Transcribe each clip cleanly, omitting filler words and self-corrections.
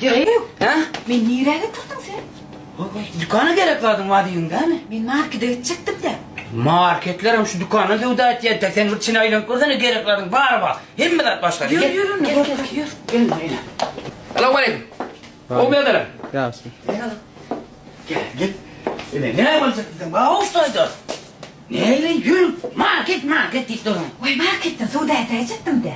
Ýeri, Hä? Men nirä getirdiň sen? Dükana gerek zadyň bar diýdiň dämi? Men markete gitjekdim-dä. Marketlerem şu dükandan söwda etýär. Sen bir içine aýlanyp görsene gerek zadyň bary bar. Hemme zat başlady. Ýör, ýör onda, gel, gel, ýör. Gel, gel. Salowmaleýkim. Gowy ýagdaýlar. Ýagşy. Gel, gel. Ine, näme boljak diýseň, bar uçdaýda. Näle ýör, market, market diýip dursuň. Waý, marketden söwda edäýjekdim-dä.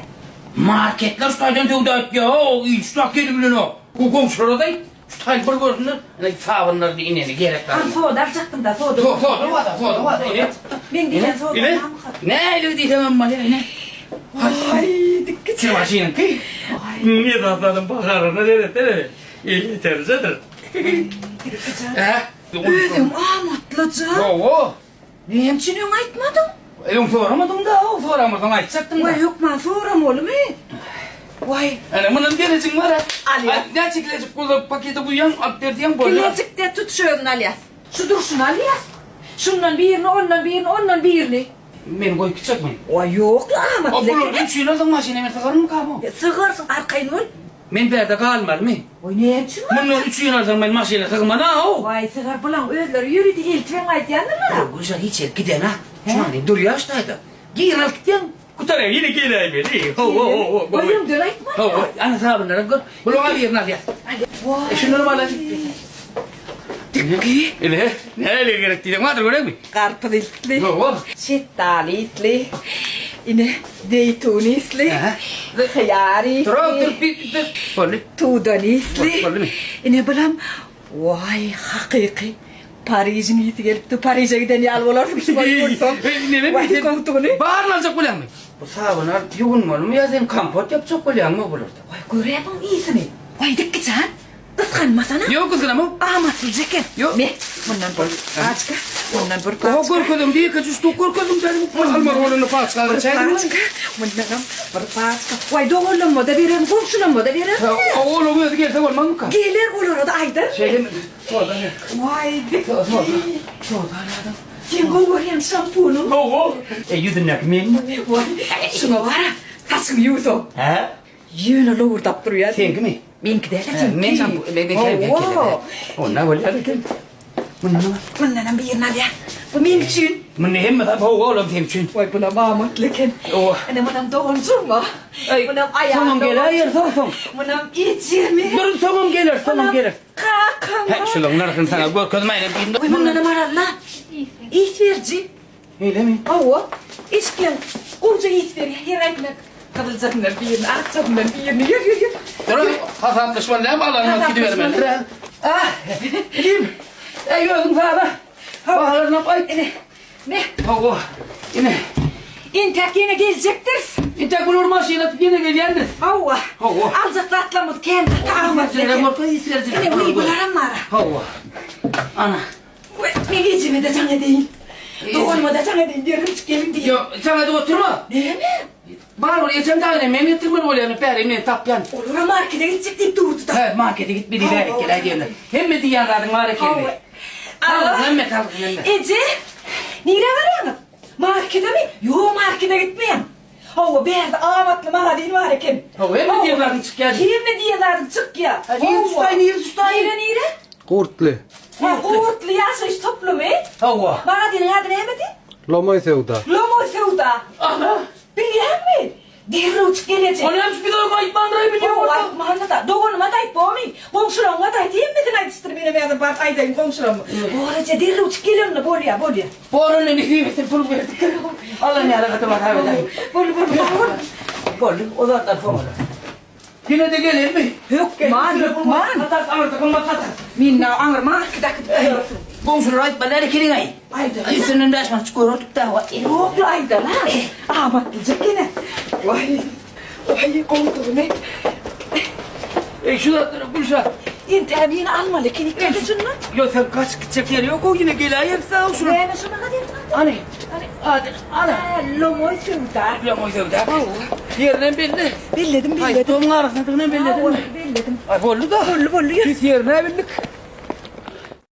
Marketler şu taýdan söwda etýär, o ilçi tak gelip bilenok. Bu goňşulara-da aýt, şu taýy bir görsünler, ine sabynlar ineni gerek zat. Han soda aljakdym-da, soda. So, soda bar-da, soda bar-da, ine. Men diýýän soda barmyka? Näle diýseňem bolýar, ine. Waý, dikgiç. Maşynyňky. Ne zatlaryň bahalaryna seretsene, elýeterlijedir. Dikgiç. Hä? Özüň amatlyja. Hawa. Näme üçin öň aýtmadyň? Öň soramadyň-da, soramazdan aýtjakdym-da. Waý, hökman soramalymy? Waý. Ene, mundan gelejiň bar-a. Alýas. Näçe kilejik bolsa pakete guýýaň, alyp ber diýýäň, bolýar. Kilejik-de tutuş özüni alýas. Şu durşuny alýas. Şundan birini, ondan birini, ondan birini. Meni goýup gitjekmi? Waý, ýok-la, amatly eken. Bular üçin alsaň maşyna men sygarynmyka bu? Sygarsyň, arkaýyn bol. Men bärde galmalymy? Waý, näme üçin galmaly? Mundan üçin alsaň men maşyna sygman-a-ow! Waý, sygar bulaň özleri ýörite eltibem gaýdýandyrlar-a. Ýok, Gülşat hiç ýerik giden-a. Şu an durýar şu taýda. Gir alyp gitýäň. Gutarýar, ýene geläýmeli. Ho-ho-ho. Waý, öňden aýtmaly. Ho-ho, ana sabynlaram gör. Bulaň birini alýas. Waý. Şundanam alaýyn. Dikgi. Ine, näle gerek diýseň bardyr göreňmi? Garpyz ysly. Hawa. Şetdaly ysly. Ine, zeýtun ysly. Hyýar ysly. Dur, dur, bir, bir. Boldy. Tudan ysly. Boldumy? Ine, bulam, waý, hakyky Parižiň ysy gelip dur. Pariže giden ýaly bolarsyň şu boýy bolsaň. Waý, goltugyny. Baryny aljak bolýaňmy? Bu sabyny alyp ýuwunmalymy ýa sen kompot ýapjak bolýaňmy bularda? Waý, göräý buň ysyny. Waý, Dikgi jan. Gysganmasana. Ýok, gysganamok. Amatlyja eken. Ýok. Me, mundan bir paçka, mundan bir paçka. Oho, görkezem, ýekeje ştuk görkezdim, täze bu almaly bolanda paçka Bir paçka, mundanam bir paçka. Waý, doganlamma-da bererin, goňşulamma-da bererin. Hä, olaň özi gelse bolmazmyka? Geler, olara-da aýdaryn. Şeýdemi? Soda ber. Waý, dikgi. Soda. Soda aladym. Seň gowy görýän şampunyň. Hawa. E, ýüzündäki menmi? Waý, şuňa bar-a, saçyňy ýuwsaň. Hä? Ýöne lowurdap durýar. Seňkimi? Meňki däl-ä, seňki. Men şampu, men men men Hawa. Onda bolýar eken. Mundan al. Mundanam birini alýan. Bu meň üçin. Munda hemme zat hawa olam seň üçin. Waý, bulam amatly eken. Hawa. Ine, munam doganjygym-a. Munam aýal Soňam geläýer, soň soň. Munam ejemi. Dur, soňam geler, soňam geler. Kakam. Hä, şularyň nyrhyny saňa görkezmäýin. Waý, mundanam al-la. Is beriji. Beýlemi? Hawa, eşikleň gowja ys berýär, her aýdyna gyzyljasyndan birini, akjasyndan birini, ýör, ýör, ýör. Dur, hasaplaşmaly däl, alanyňy gidibermelidir, hä? Ah, inim, eý, özüň sala. Bahalarynam aýt. Ine, me. Hawa, ine. Entäk ýene geljekdiris. Entäk bular maşyn atyp ýene gelýändiris. Hawa. Hawa. Aljak zatlarymyz kän, gaty amatly eken. Ine, wiý, bularam bar-a. Hawa. Ana. We, men ejeme-de jaň edeýin. Doganyma-da jaň edeýin, derrew geliň diýeýin. Ýok, jaň edip oturma. Näme? Barybir ejem dagy ine men getirmeli bolýan, bäri meni tapýan. Olar-a markete gitjek diýip durdy-da. Hä, markete gitme diýip bärik geläý diýenler. Hemme diýýän zadyň bar ekeni. Hawa. Salgyň hemme, salgyň hemme. Eje, nirä barýaňyz? Marketemi? Ýok, markete gitmeýän. Hawa, bärde amatly magazin bar eken. Hawa, hemme diýen zadyň çykýar. Hemme diýen zadyň çykýar. Nirä tutaý, nirä tutaý? Nirä, nirä? Gurtly. Ha, Gurtly ýaşaýyş toplumy? Hawa. Magazynyň ady nämedi? Lomaý söwda. Lomaý söwda. Ana! Bilýäňmi? Derrew uçup gelejek. Ony hem biz oňa aýtmandyr-aý bilýän Hawa, bolsa. aýtmandy-da. Doganyma-da aýt, bormy? Goňşularyňa-da aýt, hemmesine aýdyşdyr, menem häzir baryp aýdaýyn goňşularyma. Bor eje, derrew uçup geleninde bolýa, bolýa. Bor onda nesip etsin pul berdik. Alla näle gaty hasap edäý. Boldy, boldy, sag bol. Boldy, o zatlar soň olar. Ýene-de gelermi? Hökman, hökman. Satarys, aňyrda gymmat satarys. Men dagy aňry market äkidip goýarsyň. Goňşulara aýtmaly däl ekeniň-aý. Aýdalyn. Üstünden bäş manatjyk görerdik-dä. Ýok-la, aýdal-a. Amatlyjak ýene. Waý, waý, gowudygyny. Eý, şu zatlary Gülşat. Entägem ýene almaly eken ikisi şundan. Ýok, sen gaçyp gitjek ýeri ýok, o ýene geläýersiň-ä şular. Näme şu magazynyň ady? Hany? Hany? Ana. Hä, Lomoý söwda. Lomoý söwda. Hawa. Ýerinem belli. Belledim, belledim. Aý, doňuň arasyndadygyny belledim. Hawa, belledim. Aý, boldy-da. Boldy, boldy, ýör. Biz ýerine bildik.